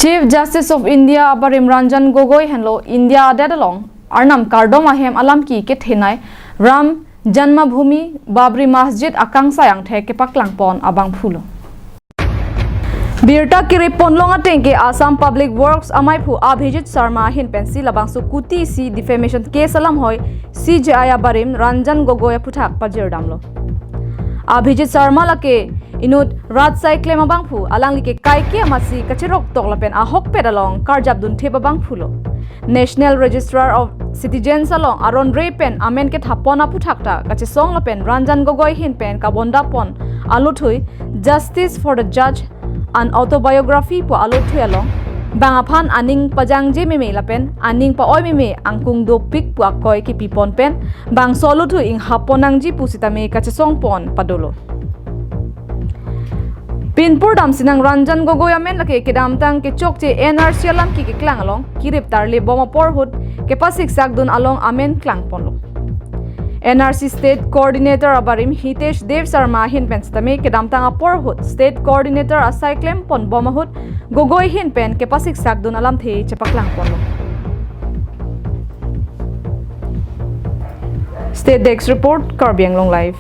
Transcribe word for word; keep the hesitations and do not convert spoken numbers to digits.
Chief Justice of India abarim Ranjan Gogoi henlo India adet along Arnam kardom ahem alam ki kethenei Ram Janmabhoomi Babri Masjid akangsai angthek kepaklangpon abangphulo. Birta kiri ponlong ateng ke Assam Public Works amaiphu Abhijit Sharma ahin pensi labangso kuti isi defamation case alamhoi C J I abarim Ranjan Gogoi aphuthak pajirdamlo. Abhijit Sharma lake inut rat asai klem abangphu, alangli ke kaike amatsi kachiroktok lapen ahokpet along karjap dunthip abangphulo. National Registrar of Citizens along aron re pen amen kethapon aphuthak ta kachesong lapen Ranjan Gogoi ahin pen kabondapon aluthui Justice for the Judge, an Autobiography pu aluthui along bang aphan aning pajangje meme lapen aning pa-oi meme angkung dopik pu akoi kipipon pen bangso aluthui inghap pon nangji pusitame kachesongpon padolo. Pinpur damsinang Ranjan Gogoi amen lake kedamtang kechokche N R C alam ki keklang along kirip tarlip bom apor ahut kepasiksak dun along amen klangponlo. N R C State Coordinator abarim Hitesh Dev Sharma ahin pen sitame kedamtang apor ahut State Coordinator asai klempon bom ahut Gogoi ahin pen kepasiksak dun alamthe chepaklangponlo. State Desk Report, Karbi Anglong Live.